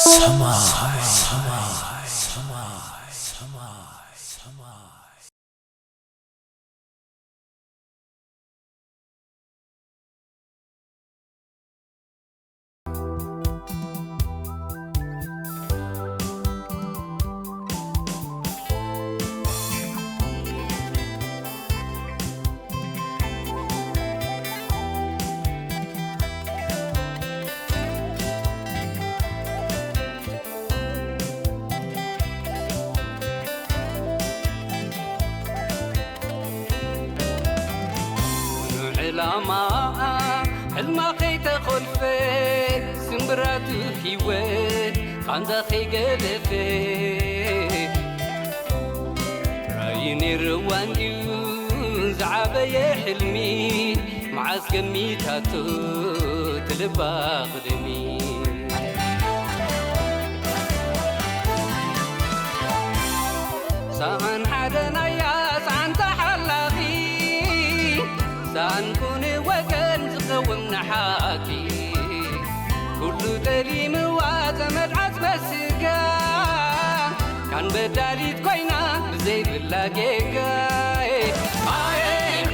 ሰማይ። ዕላማ ሕልማ ከይተኾልፈ ስምብራቱ ህይወት ቃንዛ ከይገደፈ ራእዩ ነይርዋ እንድዩ ዝዓበየ ሕልሚ መዓስ ገሚታቶ ትልባ ቅድሚ ሳን ሓደ ናያ ሳን ተሓላኺ ሳን ኩኒ ወገን ዝኸውን ንሓቂ ኩሉ ጠሊምዋ ዘመድ ዓጽመ ስጋ ካን በዳሊት ኮይና ብዘይብላ ጌጋ ኣየ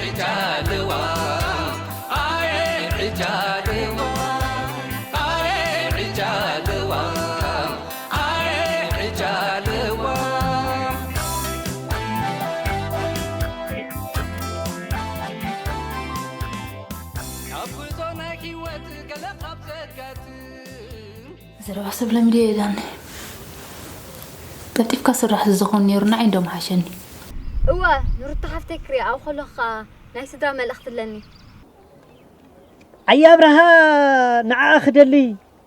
ዕጃልዋ ኣየ ዕጃልዋ ኣየ ዕጃልዋ ኣየ ዕጃልዋ ካብ ጉዕዞ ናይ ህይወት ገለ ካብ ዘጋጥም ዘረባ ሰብ ለሚደ የዳኒ ቀልጢፍካ ስራሕ ዝኸውን ነይሩ ንዓይ እንዶ መሓሸኒ። እወ ንሩታ ሓፍተይ ክሪኣ ኣብኡ ከለኹ ከኣ ናይ ስድራ መልእኽቲ ኣለኒ። ኣየ ኣብርሃ ንዓኣ ክደሊ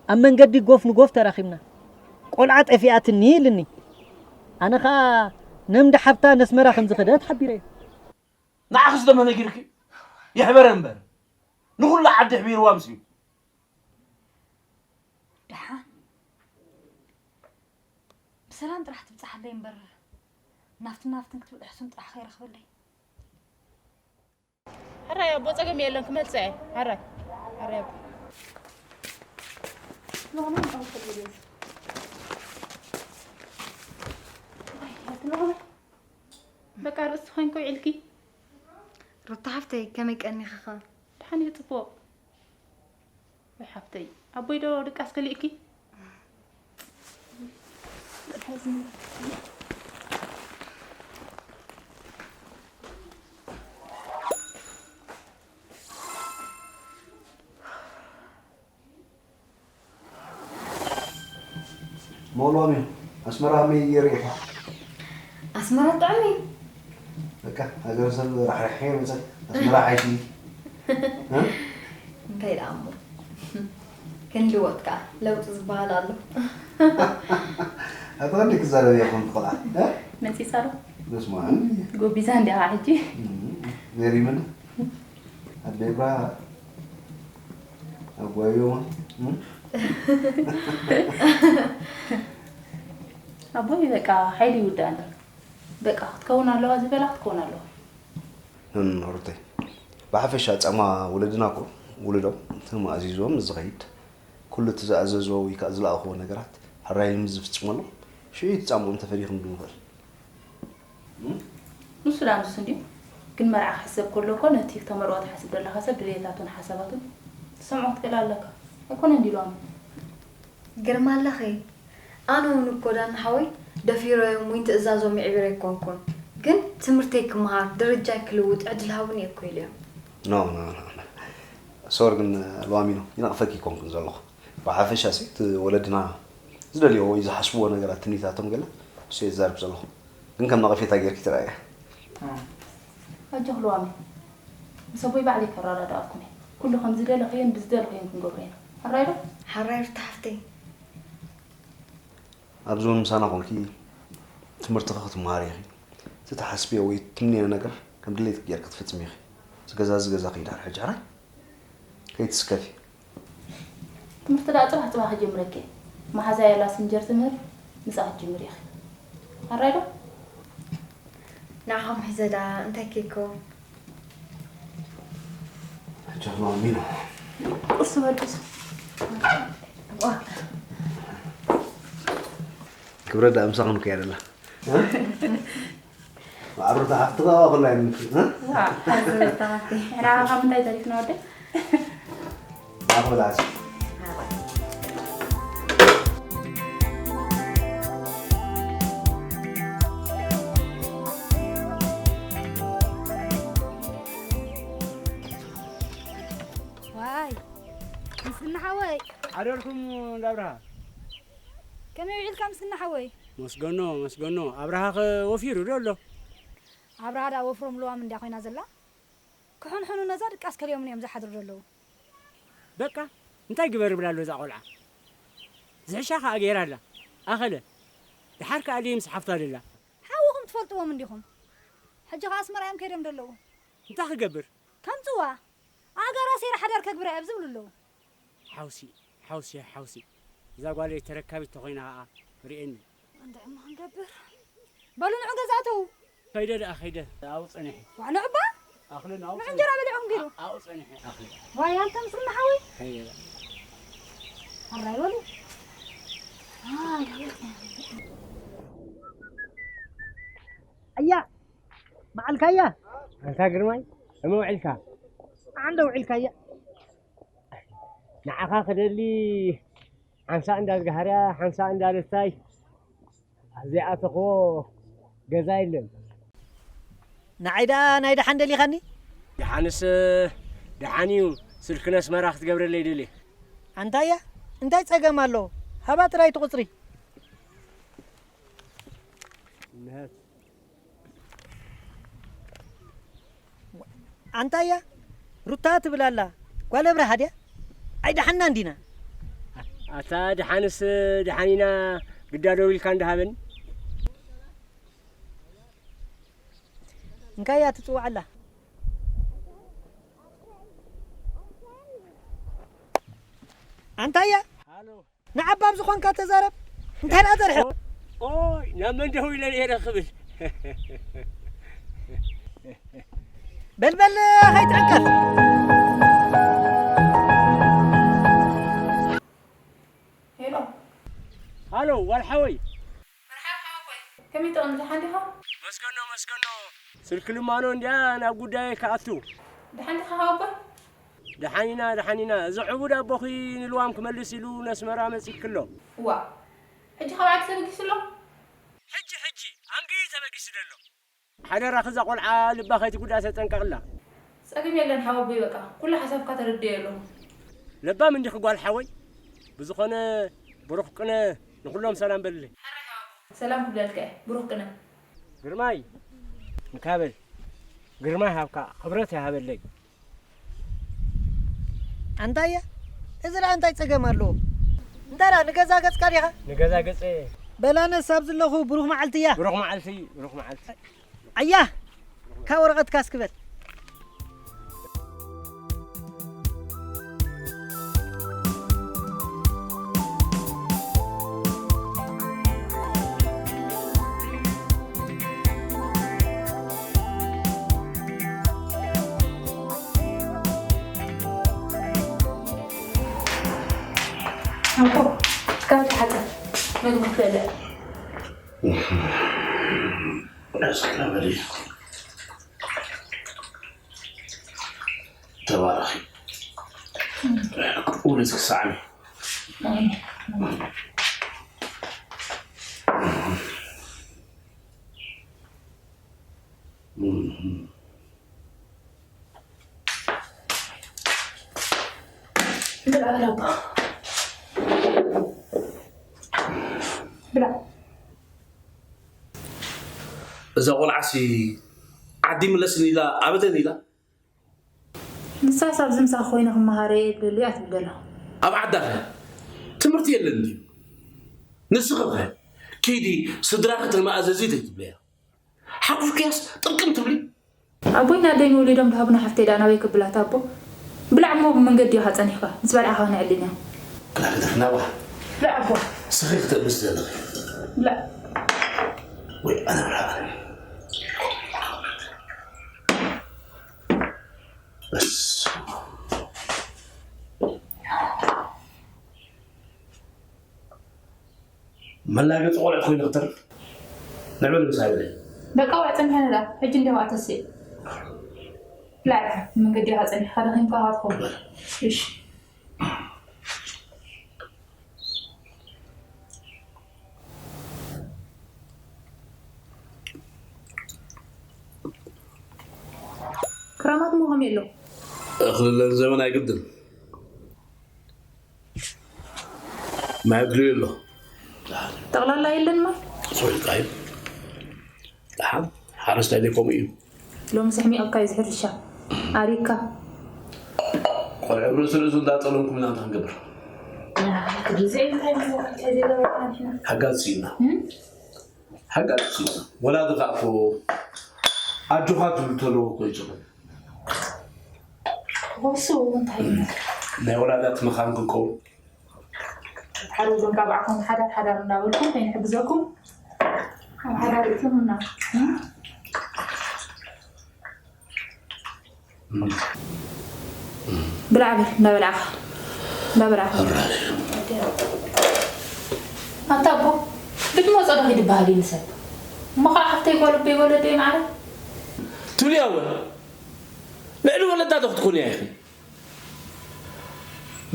ኣብ መንገዲ ጎፍ ንጎፍ ተራኺብና። ቆልዓ ጠፊኣትኒ ኢልኒ። ኣነ ኸኣ ነምዲ ሓብታ ነስመራ ከም ዝኸደት ሓቢረዮ። ንዓኽስ ደሞ ነጊርኪ? ይሕበረ እምበር። ንኹላ ዓዲ ኣሕቢርዋ ምስዩ። ደሓን ብሰላም ጥራሕ ትብጻሓለይ እምበር ናፍትን ናፍትን ክትብል ሕሱም ጥራሕ ከይረኽበለይ። ሕራይ ኣቦ ጸገም የለን ክመጽእ እየ። ሕራይ ሕራይ ኣቦ። በቃ ርእሲ ኮይንኮ ይዕልኪ። ሩታ ሓፍተይ ከመይ ቀኒኺ ኸ? ደሓን እዩ ጽቡቕ። ወይ ሓፍተይ ኣቦይ ዶ ድቃስ ከሊእኪ? ሞሎሚ ኣስመራ ከመይ ጌርኪ? ኣስመራ ጥዑም እዩ። በቃ ሃገረሰብ ራሕሪሐ መፀ ኣስመራ ሓይሽ እዩ። እ? እንታይ ደኣ እሞ ክንልወጥ ከዓ ለውጢ ዝበሃል ኣሎ። ኣታ ክንደይ ክዛረብ እየ ኮንኩ ቆልዓ። እ? መፂፃ ዶ? በስመ ኣብ። ጎቢዛ እንዲያ ሕጂ። ገሪምና። ኣደይ ብራ ኣጓዮ ኣቦይ በቃ ሓይሊ ይውዳእኒ። በቃ ክትከውን ኣለዋ ዝበላ ክትከውን ኣለዋ። ኖኖ ሩተይ፣ ብሓፈሻ ጻማ ወለድና እኮ ውሉዶም ተማእዚዞም ዝኸይድ፣ ኩሉ እቲ ዝኣዘዝዎ ወይ ከዓ ዝለኣኽዎ ነገራት ሕራይ ኢሉ ምስ ዝፍጽመሎም፣ ሽዑ እዩ እቲ ጻምኦም ተፈሊኹም ንኽእል። ንሱ ደኣ ንሱ እንድዩ። ግን መርዓ ክሕሰብ ከሎ እኮ ነቲ ክተመርዖ ትሓስብ ዘለኻ ሰብ ድልየታቱን ሓሳባቱን ክትሰምዖ ክትክእል ኣለካ። ኣይኮነን ድዩ ሎሚ? ግርማ ኣለኺ። ኣነ እውን እኮ ዳኒ ሓወይ ደፊረዮም ወይ ትእዛዞም የዕቢረ ኣይኮንኩን። ግን ትምህርተይ ክመሃር፣ ደረጃይ ክልውጥ ዕድል ሃቡኒ እኮ ኢለዮም። ኖ፣ ኖ፣ ኖ፣ ኖ። ሶር ግን ሎሚ ነው ይነቕፈኪ ኣይኮንኩን ዘለኹ። ብሓፈሻ ሲ እቲ ወለድና ዝደልዮ ወይ ዝሓስብዎ ነገራት ትምኒታቶም ገለ እሱ እየ ዝዛረብ ዘለኹ። ግን ከም ነቐፌታ ጌርኪ ትረኣያ። ኣጆኽ ልዋመይ፣ ምስ ኣቦይ ባዕለይ ከረዳድኣኩም እየ። ኩሉ ከም ዝደለኽዮን ብዝደለኽዮን ክንገብሮ ኢና። ሕራይ ዶ? ሕራይ ሩታ ሓፍተይ። ኣብዚ እውን ምሳና ኮንኪ ትምህርትኺ ክትመሃሪ ኢኺ። እቲ ትሓስብዮ ወይ ትምንዮ ነገር ከም ድሌትኪ ጌርኪ ክትፍጽሚ ኢኺ። እዚ ገዛ እዚ ገዛኺ እዩ ድሓር ሕጂ ሕራይ። ከይትስከፊ። ትምህርቲ ደኣ ጽባሕ ጽባሕ ክጀምረኪ እየ። መሓዛይ ኣላ ስንጀር ትምህር ምስኣ ክትጅምሪ ኢኺ። ኣራይ ዶ? ንዓኹም ሒዘ ደኣ እንታይ ኬኮ? ቻው ማሚና። እሱ ወድስ። ክብረት ደኣ ምሳኹም ከይ ኣደላ። ማዕሩታ ትቐባ ኩላ ይምክ። ዋ፣ ኣዝበታ። ሕራ ካብ እንታይ ተሪፍና ወደ? ኣኹላስ። ዋይ፣ ምስግና ሓወይ። ሓደርኩም እንዳ ኣብርሃ። ከመይ ውዒልካ ምስግና ሓወይ? መስገኖ፣ መስገኖ። ኣብርሃ ኸ ወፊሩ ዶ ኣሎ? ኣብርሃ ደኣ ወፍሮም ልዋም እንድያ ኮይና ዘላ። ክሕንሕኑ ነዛ ድቃስ ከልዮምን እዮም ዝሓድሩ ዘለዉ። በቃ፣ እንታይ ግበር ብላ ኣሎ እዛ ቆልዓ? ዝሕሻ ኸኣ ገይራ ኣላ። ኣኸለ። ድሓር ከኣ ድየ ምስ ሓፍታ ደላ? ሓውኹም ትፈልጥዎም እንዲኹም። ሕጂ ኸኣ ኣስመራ እዮም ከይዶም ዘለዉ። እንታይ ክገብር? ከምጽዋ። ኣገራ ሰይረ ሓዳር ከግብራ እየ ኣብ ዝብሉ ኣለዉ። ሓውሲ፣ ሓውሲ፣ ሓውሲ። እዛ ጓለይ ተረካቢት ተኾይና ኸኣ ርእየኒ። እንድዒ እሞ ክንገብር። በሉ ንዑ ገዛ እተዉ። ከይደ ደኣ፣ ከይደ። ኣብኡ ጸኒሐ። ዋ፣ ንዑ እባ። ኣኽለ፣ ንዑ ንዑ ጸኒሐ። እንጀራ በሊዖም ገይሩ። ኣብኡ ጸኒሐ፣ ኣኽለ። ዋይ፣ ኣንተ ምስልና ሓወይ። ከይደ ደኣ። ኣራይ በሉ። ኣያ፣ መዓልካያ? ኣንታ ግርማይ፣ ከመይ ውዒልካ? ዓንደ ውዒልካያ? ንዓኻ ክደሊ ሓንሳእ እንዳ ዝጋሃርያ፣ ሓንሳእ እንዳ ደስታይ። ኣብዚኣ ተኽቦ ገዛ የለን። ንዓይ ደኣ ናይ ደሓን ደሊኻኒ? ደሓንስ ደሓን እዩ። ስልኪ ነስመራ ክትገብረለይ ደልየ። ኣንታያ፣ እንታይ ጸገም ኣሎ? ሃባ ጥራይ እቲ ቁጽሪ። እነሀት። ኣንታያ፣ ሩታ ትብል ኣላ። ጓል ኣብርሃ ድያ? ኣይደሓንና እንዲና። ኣታ ደሓንስ ደሓን ኢና፣ ግዳ ደው ኢልካ እንዳሃበኒ። እንካያ ትጽውዓ ኣላ። ኣንታያ፣ ሃሎ። ንዓባ ኣብ ዝኾንካ ተዛረብ። እንታይ ደኣ ተርሕቕ? ኦይ፣ ናብ መን ደው ኢለ ነይረ ክብል። በል፣ በል፣ ከይትዕቀፍ። ሄሎ። ሃሎ፣ ጓል ሓወይ። መርሓባ ሓወቦይ። ከመይ ትቕኒ፣ ደሓን ዲኻ? መስገኖ፣ መስገኖ። ስልኪ ልማኖ እንድያ ናብ ጉዳየይ ክኣቱ። ደሓን ዲኻ ሓወቦይ? ደሓን ኢና፣ ደሓን ኢና። እዚ ዕቡድ ኣቦኺ ንልዋም ክመልስ ኢሉ ነስመራ መጺእኪ ኣሎ። እዋ፣ ሕጂ ካብ ዓዲ ተበጊሱ ኣሎ? ሕጂ፣ ሕጂ፣ ኣንጊ ተበጊሱ ደሎ። ሓደራኺ እዛ ቆልዓ ልባ ከይትጉዳእ ተጠንቀቕላ። ጸገም የለን ሓወቦይ፣ በቃ ኩሉ ሓሳብካ ተረድኤ ኣለኹ። ለባም እንዲኺ ጓል ሓወይ። ብዝኾነ ብሩኽ ቅነ ንኹሎም ሰላም በልለይ። ሓራይ ሓወቦይ፣ ሰላም ክብለልካ እየ። ብሩኽ ቅነ። ግርማይ፣ እንካ በል። ግርማይ ሃብካ፣ ክብረት ይሃበለይ። ኣንታየ፣ እዚ ደኣ እንታይ ጸገም ኣለዎ? እንታይ ደኣ ንገዛ ገጽካ ዲኻ? ንገዛ ገጸ። በል ኣነስ ኣብ ዘለኹ ብሩኽ መዓልቲ እያ። ብሩኽ መዓልቲ፣ ብሩኽ መዓልቲ። ኣያ፣ ካብ ወረቐትካ እስኪ በል። ኣቦ፣ ካብ ተሓፀ ምግቢ ክበልዕ። ሰላም በሊ። ተባረኺ። ውሉድ ክሳዕኒ። ብላ፣ ብላ፣ ኣቦ። ብላ። እዛ ቆልዓሲ ዓዲ ምለስኒ ኢላ ኣበተን ኢላ? ንሳስ ኣብዚ ምሳኺ ኮይነ ክመሃር እየ ደልያ ትብል ዘላ። ኣብ ዓዳኸ ትምህርቲ የለን ድዩ? ንስኺኸ ኪዲ ስድራኺ ተመኣዘዚ ዘይትብለያ? ሓቁፍክያስ ጥርቅም ትብሊ? ኣቦይ ናደይ ንወሊዶም ድሃቡና ሓፍተይ ደኣ ናበይ ክብላታ ኣቦ? ብላዕ እሞ ብመንገዲ ኢኻ ጸኒሕካ፣ ምስ በልዓኻ ክነዕልል ኢና። ብላ ክደፍና ዋ። ብላዕ ኣቦ። ስኺ ክትእምስ ዘለኺ። ብላዕ። ወይ ኣነ ብላዕ። በስ። መላገፂ ቆልዑ ኮይኑ ክተርፍ ንዕበል ምሳሌ። በቃ ውዕ ጸኒሐ ነዳ ሕጂ እንዲያ ተስእ ብላዕካ መንገዲ ኢኻ ጸኒሕካ ደኺምካ ኢኻ ትኸውን። እሺ ክራማት ሞ ከመይ ኣሎ? እኽልለን ዘመን ኣይግድን ማይ ኣድልዩ ኣሎ። ጠቕላላ የለን ማይ? ሶሪቃዩ ደሓን ሓረስታይ ደይ ከምኡ እዩ። ሎሚ ስሕሚቐካ እዩ ዝሕርሻ ኣሪካ። ቆልዑ ርእሲ ርእሱ እንዳጠለምኩም ኢና እንታይ ክንገብር? ግዜ እንታይ እንታይ ዘይገበርና ንሕና? ሓጋዝ ስኢና። ሓጋዝ ስኢና። ወላዲ ከዓ እኮ ኣጆኻ ትብሉ ተለዎ እኮ ይፅኹም። ወሱ እንታይ እዩ? ናይ ወላዳት መኻን ክከውን ሓደ ወገን ካብ ዓኹም ሓዳር ሓዳር እንዳበልኩም ከይንሕግዘኩም ኣብ ሓዳር እትምና ብላዕ በል እንዳበላዕኻ እንዳበላዕኻ ኣታ ኣቦ ብድሞ ጸዶ ይድበሃል እዩ ንሰብ እሞ ከዓ ሓፍተይ ጓል ኣቦይ ወለደይ ማለት ትብልያ እውን ልዕሊ ወለዳ ዶ ክትኮንያ ኢኺ?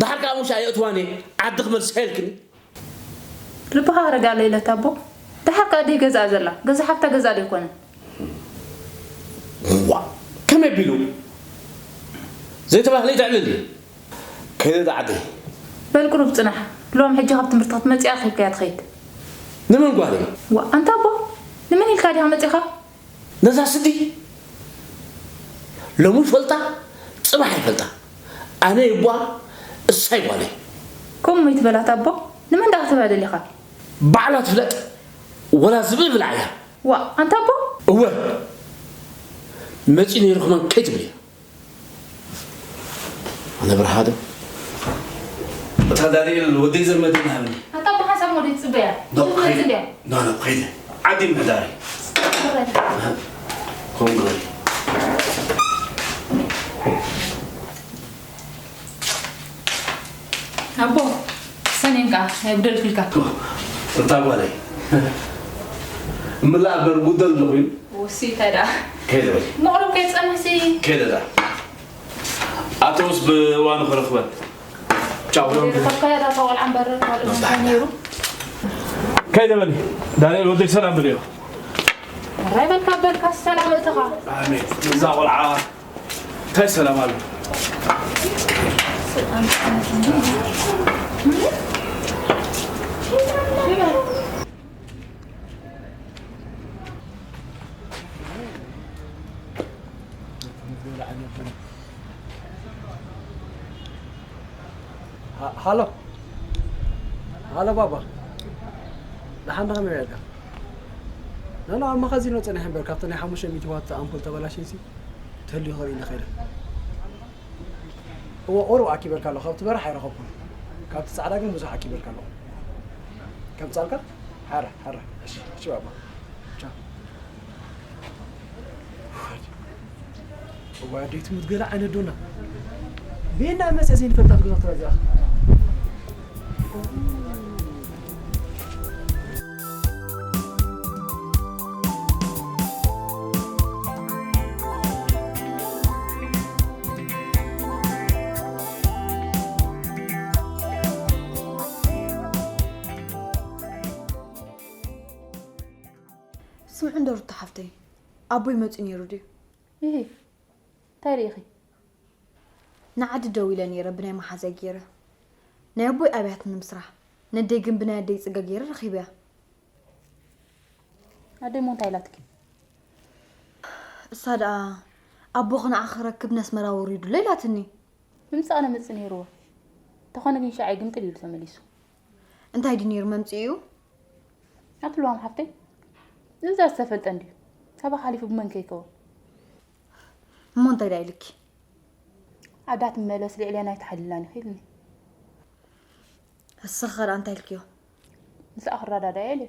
ደሓር ከዓ ሙሽ ኣየእትዋን እየ ዓዲ ክመልስካ ኢልክኒ። ልብኻ ክረግኣለይ ኢለታ ኣቦ። ደሓር ከኣ ደይ ገዝኣ ዘላ። ገዛ ሓፍታ ገዝኣ ደይኮነ። ዋ ከመይ ኣቢሉ ዘይተባህለ ይተዕልል እዩ። ከይደ ዓደይ። በል ቁሩብ ጽናሕ። ሎም ሕጂ ካብ ትምህርቲ ክትመጽእ ኣርኺብካያ ትኸይድ። ንመን ጓለይ? ዋ ኣንታ ኣቦ ንመን ኢልካ ዲኻ መጺኻ? ነዛ ስዲ ሎሚ ይፈልጣ ጽባሕ ይፈልጣ ኣነ ይቧ እሳ ይጓለይ ከምኡ ይትበላት ኣቦ ንመን ዳ ክትበደል ኢኻ ባዕላ ትፍለጥ ወላ ዝብኢ ብላዕ እያ ዋ ኣንታ ኣቦ እወ መጺ ነይሩ ክመን ከይትብል እያ ኣነ ብርሃ ዶ እታ ዳንኤል ወደይ ዘመድ ናብኒ ኣታ ብሓሳብ ወደይ ትጽበያ ዶ ትመጽ እንድያ ኖ ኖ ከይደ ዓዲ ምሕዳሪ ከምኡ ግበሪ ኣቦ ሰኔን ከዓ ናይ ጉደልክልካ እታ ጓለይ እምላ እበር ጉደል ኣለኹ እዩ ውሲ እንታይ ደኣ ከይደ በል መቕረብ ከይፀንሕሲ ከይደ ደኣ ኣቶስ ብእዋኑ ክረኽበን ቻው ከካየዳ ተቆልዓ እምበር ካልእ እንታይ ነይሩ ከይደ በል ዳንኤል ወደይ ሰላም ብልዮ ራይ በልካ በልካ ሰላም እትኻ ኣሜን እዛ ቆልዓ እንታይ ሰላም ኣሎ ሃሎ ሃሎ ባባ ደሓን ዶ ከመይ ጌርካ? ናና ኣብ መኻዚኖ ጸኒሐ እምበር ካብቲ ናይ ሓሙሽተ ሚእቲ ዋት ኣምፖል ተበላሽዩሲ ተልዩ ክርኢ ኢለ ከይደ። እወ ቁሩብ ኣኪበልካ ኣለኹ ካብቲ በራሕ ኣይረኸብኩን። ካብቲ ጻዕዳ ግን ብዙሕ ኣኪበልካ ኣለኹ። ከምጻልካ ሓራ ሓራ እሺ እሺ ባባ ቻው። እዋይ ኣደይ ትሙት ገለ ዓይነት ዶና ቤና መፅእ ዘይንፈልጣ ትገዛት እዚኣ ስምዒ እንዶ ሩታ ሓፍተይ ኣቦይ መፂኡ ነይሩ ድዩ? እሂ እንታይ ርኢኺ? ንዓዲ ደዊለ ነይረ ብናይ መሓዛይ ገይረ ናይ ኣቦይ ኣብያት ንምስራሕ ነደይ ግን ብናይ ኣደይ ፅገ ገይረ ረኺበያ። ኣደይ ሞ እንታይ ኢላትኪ? እሳ ደኣ ኣቦኺ ንዓኺ ክረክብ ነስመራ ወሪዱሎ ኢላትኒ። ምምፃእ ነምፅእ ነይርዎ እንተኾነ ግን ሻዕይ ግምጥል ኢሉ ተመሊሱ። እንታይ ድዩ ነይሩ መምፅኢኡ? ኣቲ ልዋም ሓፍተይ እዛ ዝተፈልጠ እንድዩ ካባኺ ሓሊፉ ብመን ከይከውን። እሞ እንታይ ደኣ ኢልኪ? ዓዳ ትመለስ ልዕሌና ኣይትሓልላን ኢኺ ኢልኒ። እስኺ ከ ደኣ እንታይ ኢልክዮ? ንስኣ ክረዳዳእ እየ ኢለ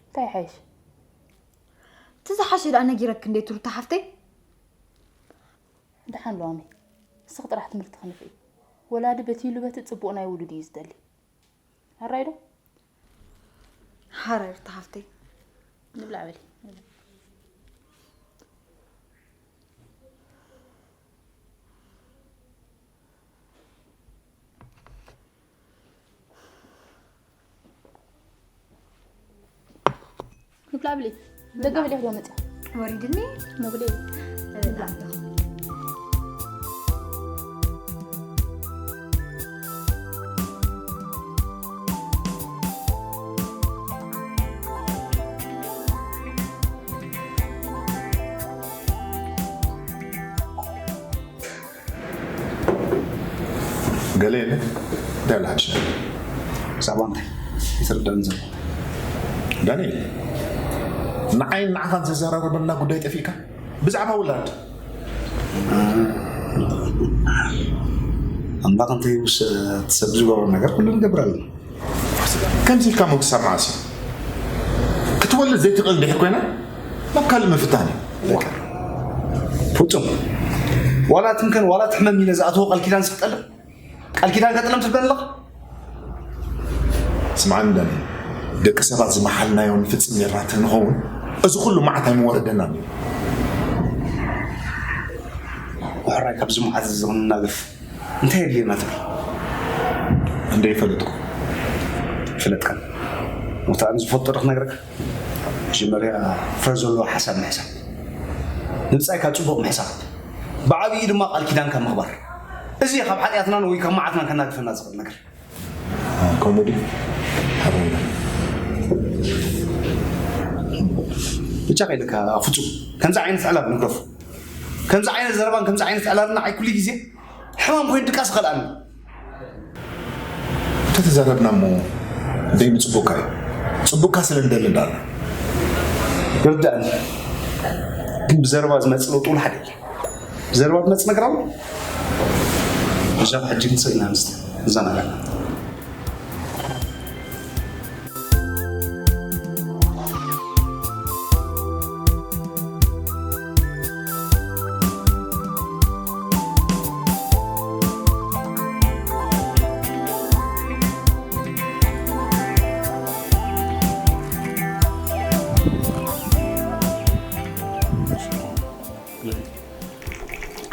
እንታይ ይሓይሽ? እቲ ዝሓሸ ደኣ ነጊረኪ እንዴ ትሩታ ሓፍተይ? ደሓን ሎሚ እስኺ ጥራሕ ትምህርትኺ ንፍዒ። ወላዲ በቲ ኢሉ በቲ ፅቡቕ ናይ ውሉድ እዩ ዝደሊ። ኣራይ ዶ? ሃራይ ሩታ ሓፍተይ። ንብላዕ በሊ። ንብላዕ በሊ። ደገ በሊ ክዶ መጽእ። ወሪድኒ። መጉሊ። ንብላዕ። ገለ የለ እንታይ ኣሎ ሓድሽ ነገር? ብዛዕባ እንታይ? ይትርዳን ዘሎ። ዳንኤል፣ ንዓይን ንዓኻን ዘዘራርበና ጉዳይ ጠፊእካ? ብዛዕባ ውላድ ኣምላኽ እንተይውስ እቲ ሰብ ዝገብሮ ነገር ኩሉ ንገብር ኣለና። ከምዚ ኢልካ ምውሳብ መዓስ እዩ? ክትወልድ ዘይትኽእል እንድሕር ኮይና ናብ ካልእ ምፍታን እዩ። በቃ። ፍጹም ዋላ ትምከን ዋላ ትሕመም ኢለ ዝኣተዎ ቃል ኪዳን ስክጠልም ቃል ኪዳን ከጥልም ትብለኒ ኣለኻ? ስምዓኒ ዳኒ፣ ደቂ ሰባት ዝመሓልናዮ ንፍጽም ኔርና እንተንኸውን እዚ ኩሉ መዓት ኣይምወረደናን እዩ። ሕራይ ካብዚ መዓት እዚ ክንናገፍ እንታይ የድልየና ትብል? እንደ ይፈለጥኩ ፍለጥካ ወታ ኣነ ዝፈልጦ ዶ ክነግረካ? መጀመርያ ፍረ ዘለዎ ሓሳብ ምሕሳብ፣ ንብጻይካ ጽቡቕ ምሕሳብ፣ ብዓብዪ ድማ ቃል ኪዳንካ ምኽባር። እዚ ካብ ሓጢኣትናን ወይ ካብ መዓትናን ከናግፈና ዝኽእል ነገር። ከምኡ ድዩ? ሓበና። ብቻ ከይልካ ፍጹም ከምዚ ዓይነት ዕላል ንግደፎ። ከምዚ ዓይነት ዘረባን ከምዚ ዓይነት ዕላልና ዓይ ኩሉ ግዜ ሕማም ኮይኑ ድቃስ ይኸልኣኒ። እንተተዛረብና እሞ ደይምጽቡቕካ እዩ። ጽቡቕካ ስለ ንደሊ እንዳልና። ይርዳእኒ። ግን ብዘረባ ዝመጽእ ለውጢ ውላ ሓደ የለን። ብዘረባ ዝመጽእ ነገር ኣሎ። ብዛዕባ ሕጂ ግን ስቕ ኢልና ንስተ እዛ ነገር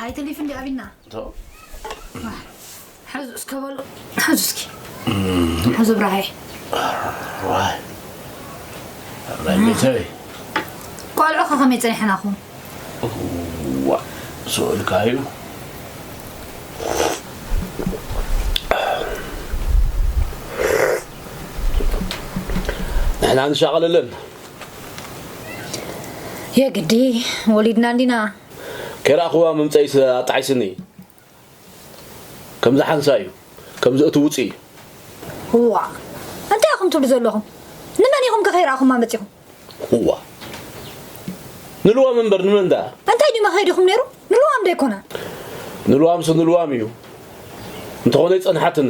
ኣይትሊፍ እንዲ ኣቢና ሕዙ እስከ በሉ። ሕዙ እስኪ። ሕዙ ብራሄ። ናይ ቤተይ። ቆልዑ ከ ከመይ ጸኒሕናኹም? ዋ ስእልካ እዩ። ንሕና ንሻቐለለን። የግዲ ወሊድና እንዲና። ከይረኣኽዋ ምምፀኢስ ኣጣዒስኒ። ከምዚ ሓንሳእ እዩ። ከምዚ እቲ ውፅእ እዩ። እዋ እንታይ ኢኹም ትብሉ ዘለኹም? ንመን ኢኹም ከ ከይረኣኹማ መፂኹም? እዋ ንልዋም እምበር ንመን ደኣ? እንታይ ድዩ መኸይድኹም ነይሩ? ንልዋም ዶ ኣይኮነን? ንልዋምሲ ንልዋም እዩ። እንተኾነ ይፀንሓትነ።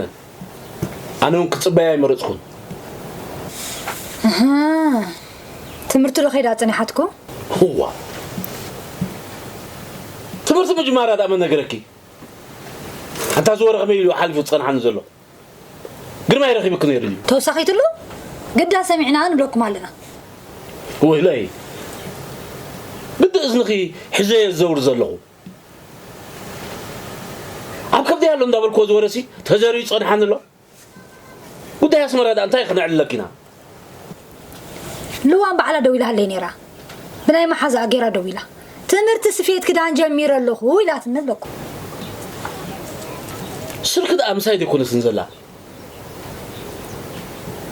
ኣነ እውን ክፅበያ ኣይመረፅኩን። እህ፣ ትምህርቲ ዶ ከይዳ ፀኒሓትኩም? እዋ ትምህርቲ ምጅማራ ደኣ መን ነገረኪ? ኣንታ ዝወረ ከመይ ኢሉ ሓሊፉ ዝጸንሓኒ ዘሎ? ግርማይ ረኺብኪ ነይሩ ድዩ? ተወሳኺትሉ ግዳ ሰሚዕና ንብለኩም ኣለና። ወይለይ ግዲ እዝንኺ ሒዘ እየ ዝዘውር ዘለኹ። ኣብ ከብደይ ኣሎ እንዳበልክዎ ዝወረሲ ተዘርዩ ይጸንሓኒ ኣሎ። ጉዳይ ኣስመራ ደኣ እንታይ ክነዕልለኪ ኢና? ልዋም ባዕላ ደዊላለይ ነይራ። ብናይ መሓዛኣ ገይራ ደዊላ። ትምህርቲ ስፌት ክዳን ጀሚረ ኣለኹ ኢላትኒ ኣለኩ። ስልኪ ደኣ ምሳይ ደይኮነትን ዘላ?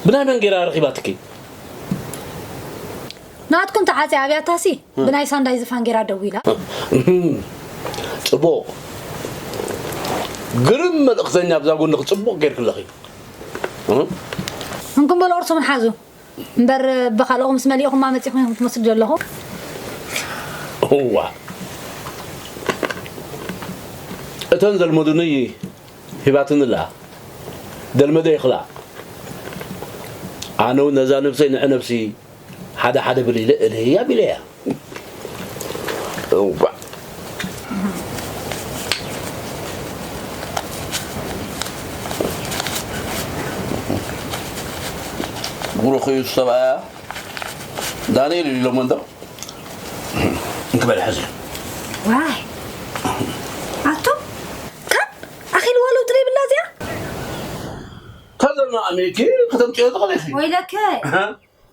ብናይ መን ገይራ ረኺባትኪ? ናትኩም ተዓፅያ ኣብያታሲ ብናይ ሳንዳይ ዝፋን ገይራ ደዊላ። ፅቡቕ ግርም መልእኽተኛ ኣብዛ ጎንኺ ፅቡቕ ገይርክለኺ። እንኩም በሉ ቅርሶምን ሓዙ እምበር ብኻልኦኹም ምስ መሊእኹማ መፂኹም ኢኹም ትመስሉ ዘለኹ። እዋ እተን ዘልመዱኒ ሂባትኒ ኣለኣ። ደልመደ ይኽላ። ኣነ እውን ነዛ ነብሰይ ንዕ ነብሲ ሓደ ሓደ ብሊለ እለይ ኣቢለያ። እዋ ብሩኽ እዩ ሰብኣያ። ዳንኤል እዩ ኢሎሞ እንዶ። እንክበል ሕዚ። ዋይ ኣቱ ካብ ኣኺልዋ ለውጢ ዘይብላ እዚኣ። ተዘና ኣሜኪ ከተምፅዮ ትኽእል ኢኺ። ወይለከ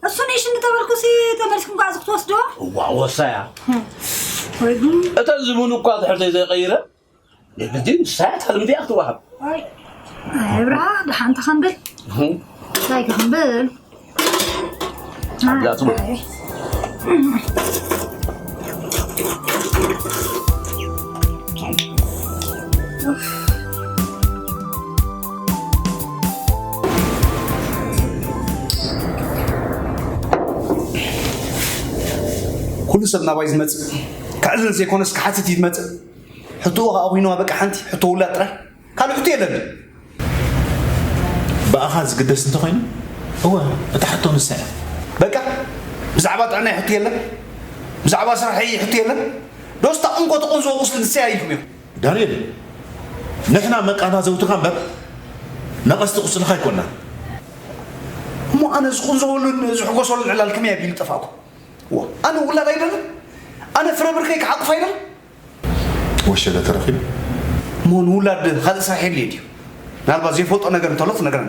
እሱ ንእሽ እንተበልኩ ሲ ተመልስኩም ከዓ ክትወስዶ። እዋ ወሳያ። ወይ ጉድ። እተን ዝብሉ እኳ ትሕርተይ ዘይቀይረ የግዲ ንሳያ ታልምዲ እያ ክትወሃብ። ኣይ ብራ ደሓን ተኸንብል። እንታይ ክኸንብል። ኣብዚኣ ትብል። ኩሉ ሰብ ናባይ ዝመፅእ ክዕልል ዘይኮነስ ክሓትት እዩ ዝመፅእ። ሕቶኡ ከዓ ኮይኑዋ በቃ ሓንቲ ሕቶ ውላድ ጥራይ ካልእ ሕቶ የለን። ብኣኻ ዝግደስ እንተኾይኑ እወ እታ ሕቶ ንሳ እያ። በቃ ብዛዕባ ጥዕናይ ሕቶ የለን፣ ብዛዕባ ስራሐይ ሕቶ የለን። ዶስታ እንኮ ተቆንዝቦ ቁስሊ ንሰይ ኣይልኩም እዮም። ዳንኤል ንሕና መቃናዘውትኻ እምበር ነቐስቲ ቁስልኻ ኣይኮንና። እሞ ኣነ ዝቁንዘወሉን ዝሕጎሰሉን ዕላል ከመይ ኣቢሉ ጠፋእኩ? ዋ ኣነ ውላድ ኣይደልን? ኣነ ፍረ ብርከይ ክሓቁፍ ኣይደልን? ወሸለ ተረኺቡ እሞ ንውላድ ካልእ ስራሕ የድልየ ድዩ? ምናልባት ዘይፈልጦ ነገር እንተሎ ትነግረኒ።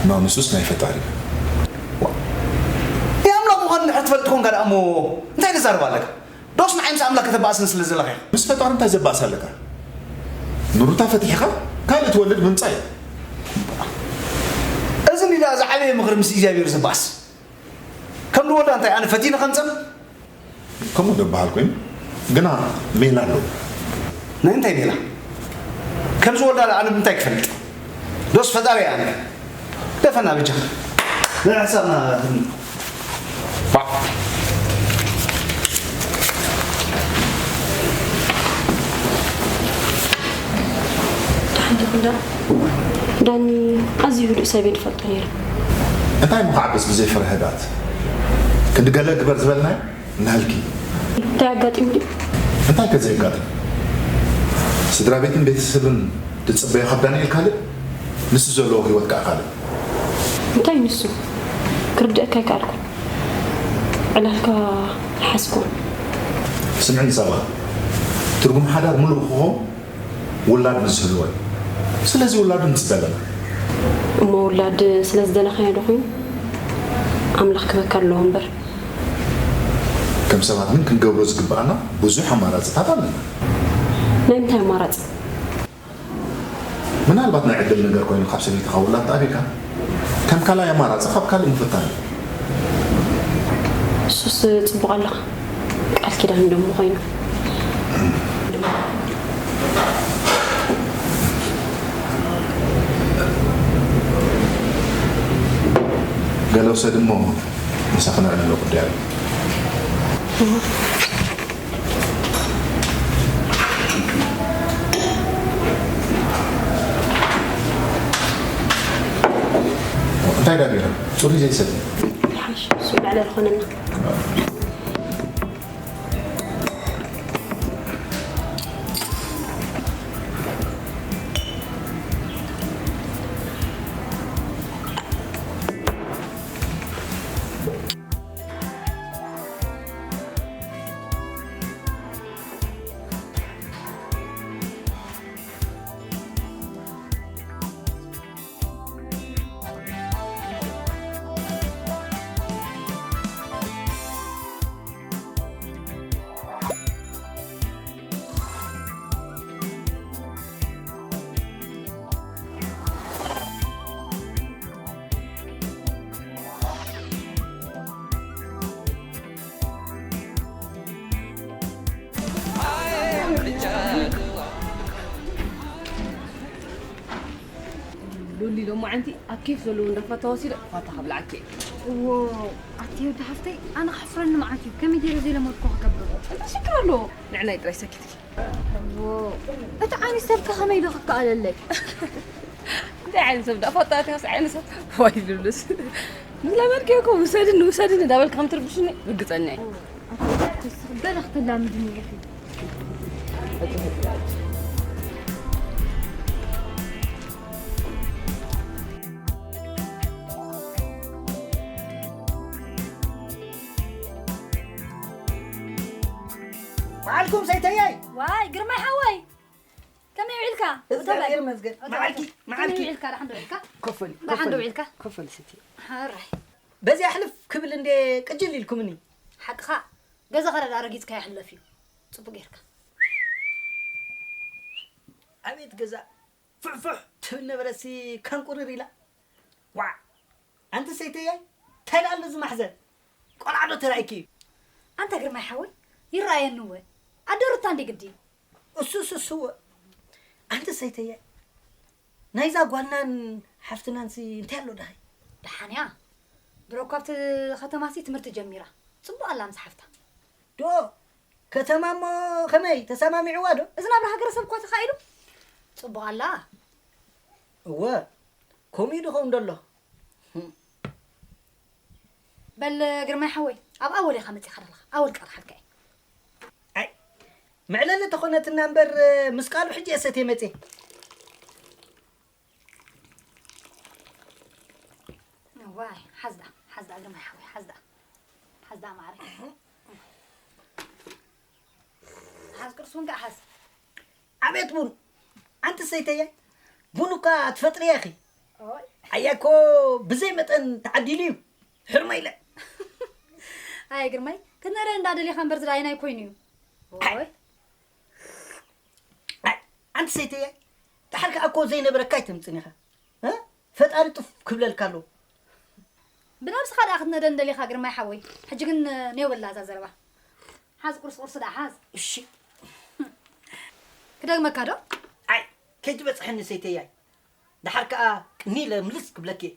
ኖ ንሱስ ናይ ፈጣሪ ናይ ኣምላኽ ምዃኑ እንድሕር ትፈልጥ ኮንካ ደኣ እሞ እንታይ ተዛርብ ኣለካ? ዶስ ንዓይ ምስ ኣምላኽ ከተባእሰን ስለ ዘለኻ ኢኻ? ምስ ፈጣሪ እንታይ ዘባእስ ኣለካ? ንሩታ ፈቲሕኻ ካልእ ትወልድ ምምጻእ እዩ። እዚ እንዲ ደኣ ዝዓበየ ምኽሪ ምስ እግዚኣብሔር ዘባእስ። ከም ንወልዳ እንታይ ኣነ ፈቲነ ከምጸን? ከምኡ ዶ በሃል ኮይኑ ግና ሜላ ኣለዎ። ናይ እንታይ ሜላ? ከም ዝወልዳ ደኣ ኣነ ብምንታይ ክፈልጥ? ዶስ ፈጣሪ ኣነ ደፈና ብጃኻ ናይ ሓሳብና ደሓን ዲኹም ደኣ? ዳኒ ኣዝዩ ህዱእ ሰብ እየ ዝፈልጦ ነይረ። እንታይ እሞ ክዓብስ ብዘይ ፍረ ህድኣት ክንዲ ገለ ግበር ዝበልናዮ? ናልኪ እንታይ ኣጋጢሙ ድዩ? እንታይ ከ ዘየጋጥም? ስድራ ቤትን ቤተሰብን ዝጽበዮ ካብ ዳንኤል ካልእ፣ ንሱ ዘለዎ ህይወት ከኣ ካልእ። እንታይ ንሱ? ክርድኣካ ኣይከኣልኩን። ዕላልካ ኣይሓዝኩዎን። ስምዕኒ ሳባ፣ ትርጉም ሓዳር ምሉእ ክኸውን ውላድ ምስ ዝህልዎ እዩ። ስለዚ ውላዱ ንጽበ ኣለና። እሞ ውላድ ስለ ዝደለኻዮ ዶ ኮይኑ? ኣምላኽ ክበካ ኣለዎ እምበር። ከም ሰባት ግን ክንገብሮ ዝግብኣና ብዙሕ ኣማራጽታት ኣለና። ናይ ምንታይ ኣማራጺ? ምናልባት ናይ ዕድል ነገር ኮይኑ ካብ ሰበይትኻ ውላድ ተኣቢካ ከም ካልኣይ ኣማራጺ ካብ ካልእ ምፍታን እዩ። እሱስ ጽቡቕ ኣለኻ። ቃል ኪዳን ደሞ ኮይኑ። ገለ ውሰድ እሞ ምሳኺ ነዕልሎ ጉዳይ ኣሎ። እንታይ ዳቢራ? ጽሩይ ዘይሰቲ። ይሓይሽ፣ እሱ ይበዕለ ዝኾነና። ሉሊ ሎማዓንቲ ኣብ ኬፍ ዘለዎ እንዳፋታ ወሲደ ፋታ ከብልዓኪ እየ። እዎ ኣቲ ወዲ ሓፍተይ ኣነ ከሕፍረኒ መዓት እዩ ከመይ ገይረ ዘይለመድኩ ክገብሮ። እንታይ ሽግር ኣለዎ ንዕናይ ጥራይ ሰኪትኪ። እዎ እቲ ዓይነት ሰብከ ከመይ ዶ ክከኣለለይ? እንታይ ዓይነት ሰብ ደኣ ፋታ ኣቲ ከስ ዓይነት ሰብ ዋይ ሉሉስ ምስ ለመድክዮ እኮ ውሰድኒ ውሰድኒ እንዳበልኪ ከም ትርብሽኒ ርግጸኛ እየ። ኣቲ ወዲ ሓፍተይ እስኺ ገለ ክተላምድኒ ኢኺ። ኩም ሰይተያይ። ዋይ ግርማይ ሓወይ፣ ከመይ ውዒልካ? እግዚኣብሔር ይመስገን። መዓልኪ፣ መዓልኪ። ከመይ ውዒልካ? ደሓን ዶ ውዒልካ? ኮፈል፣ ደሓን ዶ ኮፈል፣ ውዒልካ? ኮፈል ስትይ። ሓራይ። በዚኣ ሕልፍ ክብል እንዴ ቅጅል ኢልኩምኒ። ሓቅኻ፣ ገዛ ኸረዳ ረጊጽካ ይሕለፍ እዩ። ጽቡቅ ጌርካ። ኣቤት ገዛ ፍሕፍሕ ትብል ነበረሲ ካንቁርር ኢላ። ዋዕ! ኣንቲ ሰይተያይ፣ እንታይ ደኣ ኣሎ እዚ ማሕዘን? ቆልዓ ዶ ተራእይኪ እዩ? ኣንታ ግርማይ ሓወይ፣ ይረኣየኒ እወ። ኣደ ሩታ እንዴ ግዲ። እሱስ እሱ እወ። ኣንቲ ሰይተያይ፣ ናይዛ ጓልናን ሓፍትናንሲ እንታይ ኣሎ ደሃይ? ደሓን እያ። ድሮ እኳ ኣብቲ ኸተማሲ ትምህርቲ ጀሚራ። ጽቡቕ ኣላ ምስ ሓፍታ። ዶ ከተማ እሞ ከመይ ተሰማሚዕዋ ዶ? እዚ ናብራ ሃገረሰብ እኳ ተኻኢሉ ጽቡቕ ኣላ። እወ ከምኡ እዩ ድኸውን ደሎ። በል ግርማይ ሓወይ ኣብ ኣወል ኢኻ መጺኻ ደለኻ ኣወል ቀርሓልካ እዩ። ኣይ መዕለሊ ተኾነትና እምበር ምስ ቃሉ ሕጂ እየ ሰትየ መጽየ። እዋይ ሓዝዳ ሓዝዳ ግርማይ ሓወይ ሓዝዳ ሓዝዳ ማዕረ ሓዝ ቅርሱን ከዓ ሓዝ ዓቤት ቡን ኣንቲ ሰይተየ ቡን እኳ ትፈጥርያ ኢኺ። ኣያ እኮ ብዘይ መጠን ተዓዲሉ እዩ። ሕርመ ኢለ። ኣየ ግርማይ ክትነረ እንዳደሊኻ እምበር ዝዳይና ኣይኮይኑ እዩ። ኣይ ኣንቲ ሰይተየ ደሓር ከዓ እኮ ዘይነበረካ ኣይተምፅን ኢኻ። ፈጣሪ ጡፍ ክብለልካ ኣለዎ። ብነብስኻ ደኣ ክትነደ እንደሊኻ ግርማይ ሓወይ። ሕጂ ግን ኔው በላ እዛ ዘረባ። ሓዝ ቁርስ ቁርስ ደኣ ሓዝ። እሺ። ክደግመካ ዶ? ኣይ ከይትበፅሐኒ ሰይተያይ። ደሓር ከዓ ቅኒ ኢለ ምልስ ክብለኪ እየ።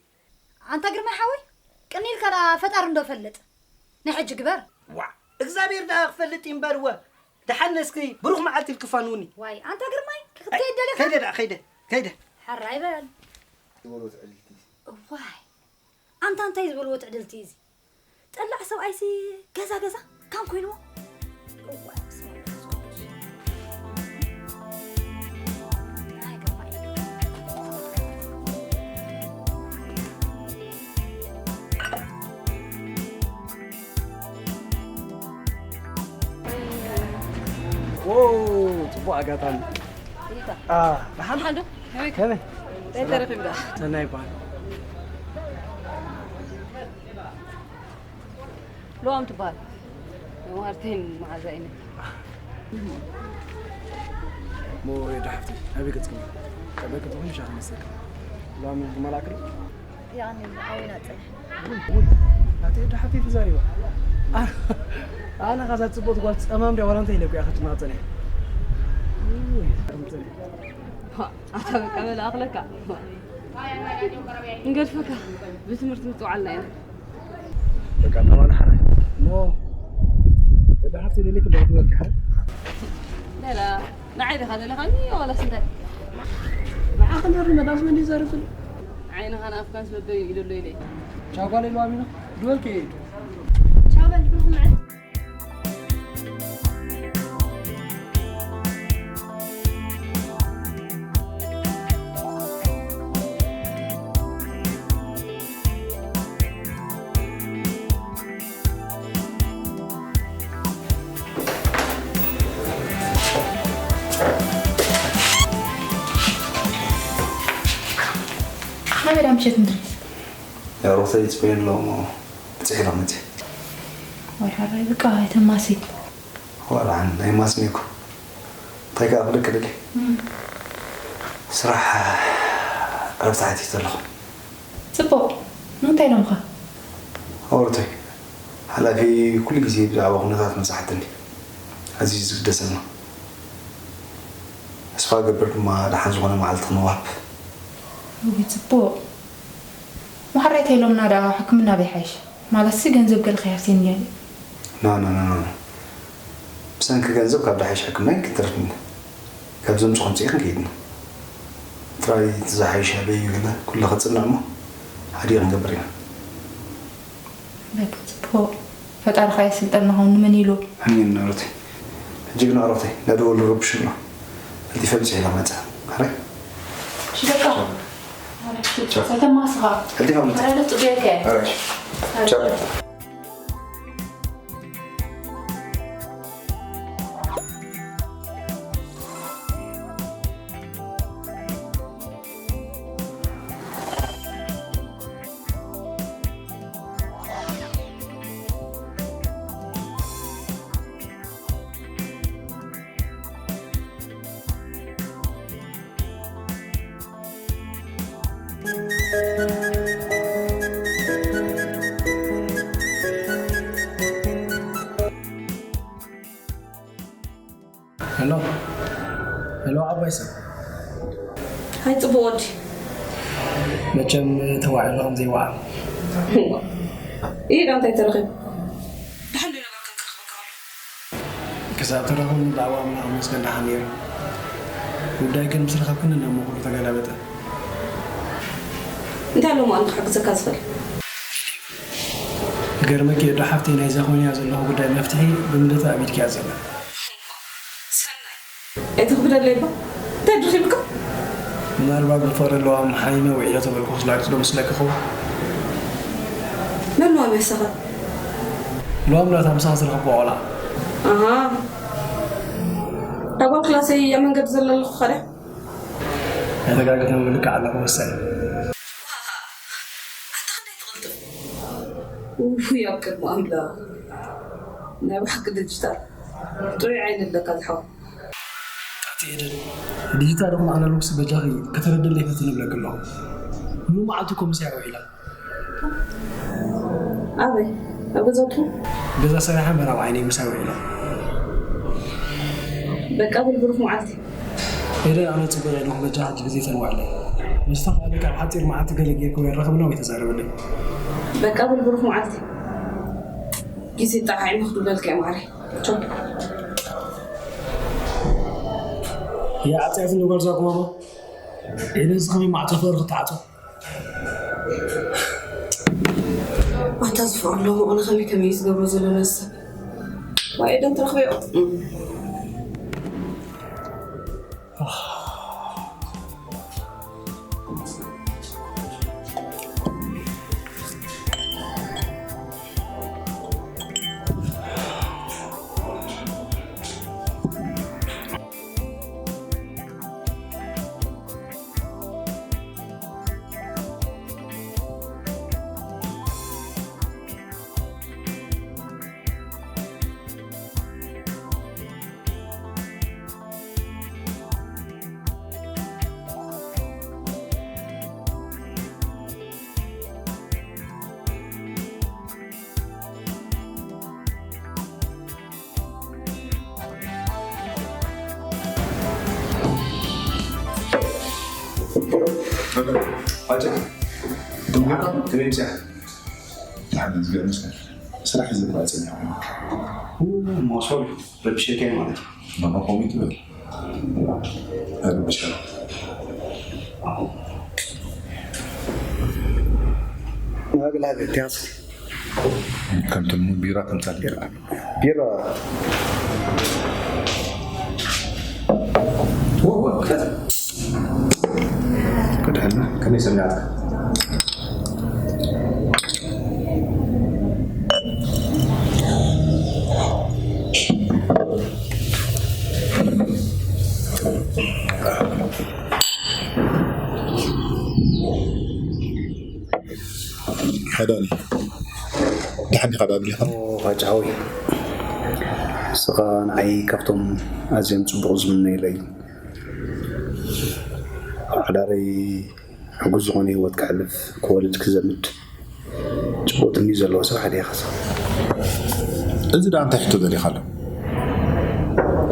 ኣንታ ግርማይ ሓወይ ቅኒ ኢልካ ደኣ ፈጣሪ እንዶ ፈልጥ። ናይ ሕጂ ግበር። ዋእ እግዚኣብሔር ደኣ ክፈልጥ እዩ እምበር እወ ደሓን እስኪ ብሩኽ መዓልቲ ኢልኪ ፋንውኒ። ዋይ ኣንታ ግርማይ ክትከይድ ደሊኻ? ከይደ ደኣ ከይደ ከይደ። ሕራይ በል። ዝበልዎ ትዕድልቲ። እዋይ ኣንታ እንታይ ዝበልዎ ትዕድልቲ እዚ? ጠላዕ ሰብኣይሲ ገዛ ገዛ ካን ኮይንዎ። እዋይ በስመ ኣብ መንፈስ ቅዱስ። ናይ ግርማይ። ጽቡቕ ኣጋጣሚ። ደሓን ዶ? ከመይ? ሰናይ ይበሃል። ሎዋም ትበሃል። ማርቲን መዓዛ ኢነ። ሞ ሬዳ ሓፍቲ ናበይ ገጽክኒ? ቀበክ ትኹን ሻ ከመሰልክ? ሎዋም ይመላክል? ያኔ ኣዊና ጽንሕ። ኣቲ ሬዳ ሓፍቲ ተዛሪባ። ኣነ ካዛ ጽቦት ጓል ጸማም ዲያ ዋላ እንታይ ኢለ እኮ እያ ክትማጸን እያ። ኣታ በቃ በል ኣኽለካ። ንገድፈካ ብትምህርቲ ምጽዋዓልና ኢና። በቃ ተማን ሓራይ ሞ ወደ ሓፍቲ ደሊክ ለውድ ወርክ ሓ ሌላ ንዓይ ዲኻ ዘለኻኒ ዋላስ እንታይ? ንዓኺ ነሪ መዳፍ መን ይዛረብ ዘሎ? ዓይንኻ ንኣፍካን ስበበይ ኢሉ ኣሎ ኢለ። ቻው ጓል ኢሉ ኣሚኑ ድወልክ። ቻው በል ብሩኽ መዓልቲ። ናበይ ዳ ምሸት እንድሪስ? ያው ሩተይ ይጽበየኒ ኣሎ እሞ ብጽሕ ኢለ ክመጽእ። ወይ ሓራይ በቃ ኣይተማሲ። ዋላ ሓንቲ ኣይማስኒ እኮ። እንታይ ከኣ ክብለኪ ደልየ? ስራሕ ዕረፍቲ ሓቲተ ኣለኹ። ጽቡቕ። ንምንታይ ኢሎምኻ? ኣወርቶይ፣ ሓላፊ ኩሉ ግዜ ብዛዕባ ኩነታት መጻሕቲ እንዲ ኣዝዩ ዝግደሰልና። ተስፋ እገብር ድማ ደሓን ዝኾነ መዓልቲ ክንዋሃብ። እውይ ጽቡቕ። ማሕረይ ተይሎምና ደኣ ሕክምና በይሓይሽ። ማለትሲ ገንዘብ ገለ ከይሃብተኒ ገለ። ኖ ኖ ኖ ኖ ብሰንኪ ገንዘብ ካብ ደሓይሽ ሕክምና ኣይንክንተርፍን ኢና። ካብ ዘምጽኦ ኣምጺእክን ከይድና። ጥራይ እቲ ዝሓይሽ ኣበይ እዩ ገለ ኩሉ ከጽንዕ እሞ ሓዲኡ ክንገብር ኢና። በቃ ጽቡቕ። ፈጣሪ ከኣ የስልጠና ኸውን ንመን ኢሉ። ኣሜን ናሮተይ። ሕጂ ግን ኣዕሩኽተይ እንዳደወሉ ይረብሹ ኣለዉ። ቀልጢፈ ብጽሒላ መጸ። ሕራይ። ሽደካ። ሰተማስኻ። ቀልጢፈ መጸ። ረለት ጽጌከ። ሕራይ። ቻው። ሄሎ፣ ሄሎ፣ ዓባይ ሰብ። ሃይ፣ ጽቡቕ ወዲ። መቸም ተዋዒሉ ከም ዘይወዓል። እዋ። ይሄ ዳንታ የተረኸ። ደሓን ዶ ነገር ከም ክረኽበካ ከሎ? ክሳብ ተረኸብኒ ብዛዕባ ኣምላኽ መስገን ደሓን ነይሩ። ጉዳይ ግን ምስ ረኸብክኒ ናብ መኹሉ ተገላበጠ። እንታይ ኣለዎ መኣን ክሕግዘካ ዝኽእል? ገርመኪ፣ የዶ ሓፍተይ፣ ናይዛ ኮይንያ ዘለኹ ጉዳይ መፍትሒ ብምልእቲ ኣብ ኢድኪ እያ ዘላ። ሰናይ። ኣይትኽብደለይ እባ። እንታይ ድኺምካ? ምናልባት ብፍቕሪ ለዋም ሓይመ ውዒለ ተበልኩ ስላጭ ዶ መስለኪ ኸውን? መን ለዋም ያሳኻ? ለዋም ናታ ምሳኻ ዝረኸብኩ ቆልዓ። ኣሃ። እታ ጓል ክላሰይ ኣብ መንገዲ ዘላ ኣለኹ ኸድያ? ኣይተጋገኹ፣ ልክዕ ኣለኹ ወሳኝ። ዋሃ፣ ኣታ ክንደይ ትቕልጥፍ። ውይ፣ ኣብ ቅድሚ ኣምላኽ። ናይ ብሓቂ ዲጂታል። ጥዑይ ዓይኒ ኣለካ ዝሓው። ኣቲ ኤደን፣ ዲጂታል ይኹን ኣናሎግስ በጃኺ ከተረድእለይ ፈትን እብለኪ ኣለኹ። ሙሉ መዓልቲ እኮ ምሳይ ውዒላ። ኣበይ? ኣብ ገዛውትኹም? ገዛ ሰሪሓ ምዕራብ ዓይነይ ምሳይ ውዒላ። በቃ፣ በል ብሩኽ መዓልቲ። ኤደን፣ ኣነ ጽቡቕ ኣለኹ፣ በጃኺ ሕጂ ግዜ ተንውዕለይ። ምስ ተኻእለ ካብ ሓጺር መዓልቲ ገለ ጌርኪ ወይ ራኸብና ወይ ተዛረብለይ። በቃ፣ በል ብሩኽ መዓልቲ። ግዜ ጠዓዒሙ ክድውለልካ እየ ማዓረይ። ቻው። ያ ዓጽያት ንጓል ዛጉማማ። ኤደን፣ እዚ ከመይ ማዕጾ ፍቕሪ ክትዓጾ? ኣታ ዝፈቕዶ መቐነ ከመይ ከመይ ዝገብሮ ዘሎ ነሰብ። ዋይ፣ ኤደን ትረኽበዮ። ኣጀ፣ ደንጎካ ከመይ ምጽኣ? ደሓን፣ እግዚኣብሔር ይመስገን። ስራሕ ሒዘ እኮ እየ ጸኒሐ። ኡ፣ እሞ ሶሪ፣ ረቢሸካ እየ ማለት እዩ። ማማ ኮሚት በል። ኣይረብሸካ። ናግላ ቤት ያስ። ከምቲ ልሙድ ቢራ ተምጻልካ። ቢራ። ወ-፣ ወ-፣ ክፈት። ክድሕና፣ ከመይ ሰሚዓትካ? ሓዳኒ። ደሓን ዲኻ ዳኒ? ኦ፣ ፋጫ ሓወይ። ንስኻ ንዓይ ካብቶም ኣዝዮም ጽቡቕ ዝምነዩለይ፣ ኣብ ሓዳረይ ሕጉስ ዝኾነ ህይወት ከሕልፍ፣ ክወልድ ክዘምድ፣ ጽቡቕ ትምኒት ዘለዎ ሰብ ሓደ ኢኻ። እዚ ደኣ እንታይ ሕቶ ደሊኻ ኣሎ?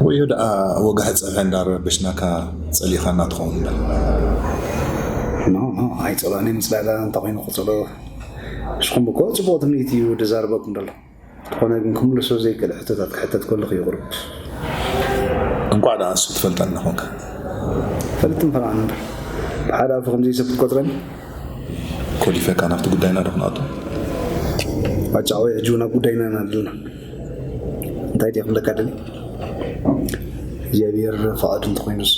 ወዮ ደኣ ወጋሒ ጸብሒ እንዳረበሽናካ ጸሊኻና ትኸውን እምበር። ኖ፣ ኖ፣ ኣይጸላእን፣ ምጽላእላ እንታይ ኮይኑ ክጸሎ? ንስኹም እኮ ጽቡቕ ትምኒት እዩ ዝዛረበኩም ዘሎ። እንተኾነ ግን ክምልሶ ዘይክእል ሕቶታት ክሕተት ከለኹ እዩ ቁሩብ። እንቋዕ ደኣ እሱ ትፈልጠኒ ኮንካ። ፈልጥን ፈራዕን እምበር። ብሓደ ኣፉ ከምዚ ሰብ ክትቆጽረኒ? ኮሊፈካ ናብቲ ጉዳይና ዶ ክንኣቱ? ባጫ ወይ ሕጂ እውን ኣብ ጉዳይና ኢና ዘለና። እንታይ ድየ ክብለካ ደሊ? እግዚኣብሔር ፍቓዱ እንተኾይኑስ፣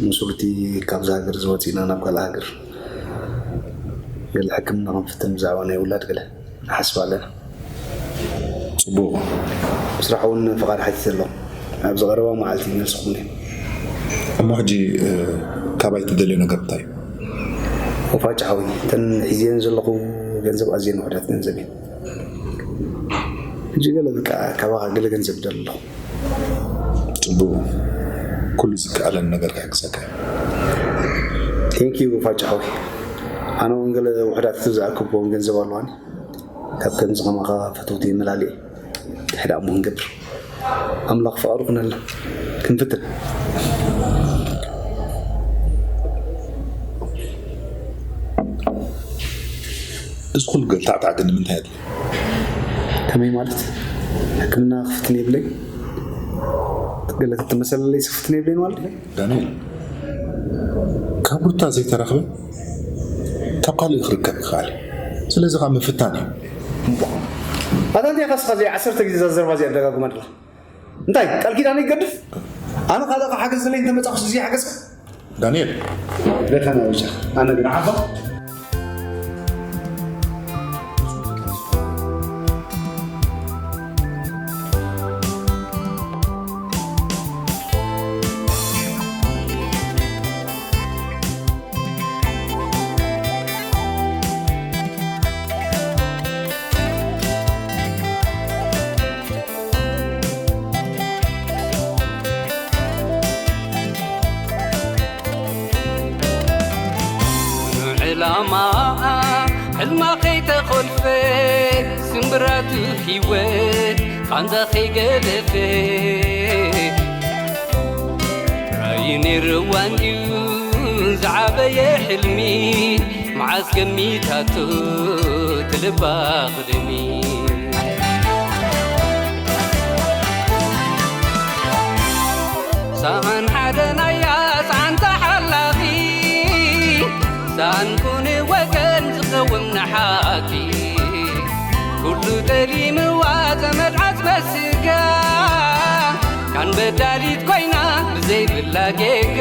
ንሱርቲ ካብዛ ሃገር ዝወፂእና ናብ ካልእ ሃገር ገለ ሕክምና ክንፍትን ብዛዕባ ናይ ውላድ ገለ ንሓስብ ኣለና። ጽቡቕ። ብስራሕ እውን ፍቓድ ሓቲተ ኣለኹ። ኣብዚ ቀረባ መዓልቲ ይመልስኹም እየ። እሞ ሕጂ፣ እ፣ ካባይ ትደልዮ ነገር እንታይ እዩ? ወፋጭ ሓወይ፣ እተን ሒዘን ዘለኹ ገንዘብ ኣዝየን ውሑዳት ገንዘብ እየን። ሕጂ ገለ በቃ ካባኻ ገለ ገንዘብ ይደሊ ኣለኹ። ጽቡቕ። ኩሉ ዝከኣለን ነገር ክሕግዘካ እየ። Thank you ፋጫ ሓወይ። ኣነ እውን ገለ ውሑዳት ዝኣከብኩዎም ገንዘብ ኣለዋኒ። ካብ ከምዚ ከማኻ ፈተውቲ ይመላልእ። እንታይ ደኣ እሞ ክንገብር? ኣምላኽ ፍቓዱ ክነላ ክንፍትን። እዚ ኩሉ ገልታዕታዕ ግን ንምንታይ ኣድልዩ? ከመይ ማለት? ሕክምና ክፍትን የብለይ? ገለ ክትመሰለለይ ክፍትን የብለይ ማለት? ዳንኤል፣ ካብ ሩታ ዘይተረኽበ ካብ ካልእ ክርከብ ክኽኣል እዩ። ስለዚ ካብ ምፍታን እዩ። ኣታ እንታይ ኢኻ እስኻ እዚኣ ዓሰርተ ግዜ እዛ ዘረባ እዚኣ ደጋግማ ኣለኻ? እንታይ ቃል ኪዳን ይገድፍ? ኣነ ካልእ ሓገዝ ዘለይ እንተመጻኹስ እዚ ሓገዝ ዳንኤል፣ ደኸና ብቻ ኣነ ግን ዓፋ ዕላማ ሕልማ ከይተኾልፈ ስምብራቱ ህይወት ቃንዛ ከይገደፈ ራእዩ ነይርዋ እንድዩ ዝዓበየ ሕልሚ መዓስ ገሚታቶ ትልባ ቅድሚ ሳን ሓደ ናያ ሳን ተሓላኺ ሳን ኩኒ ወገን ዝኸውን ንሓቂ ኩሉ ጠሊምዋ ዘመድ ዓጽመ ስጋ ካን በዳሊት ኮይና ብዘይብላ ጌጋ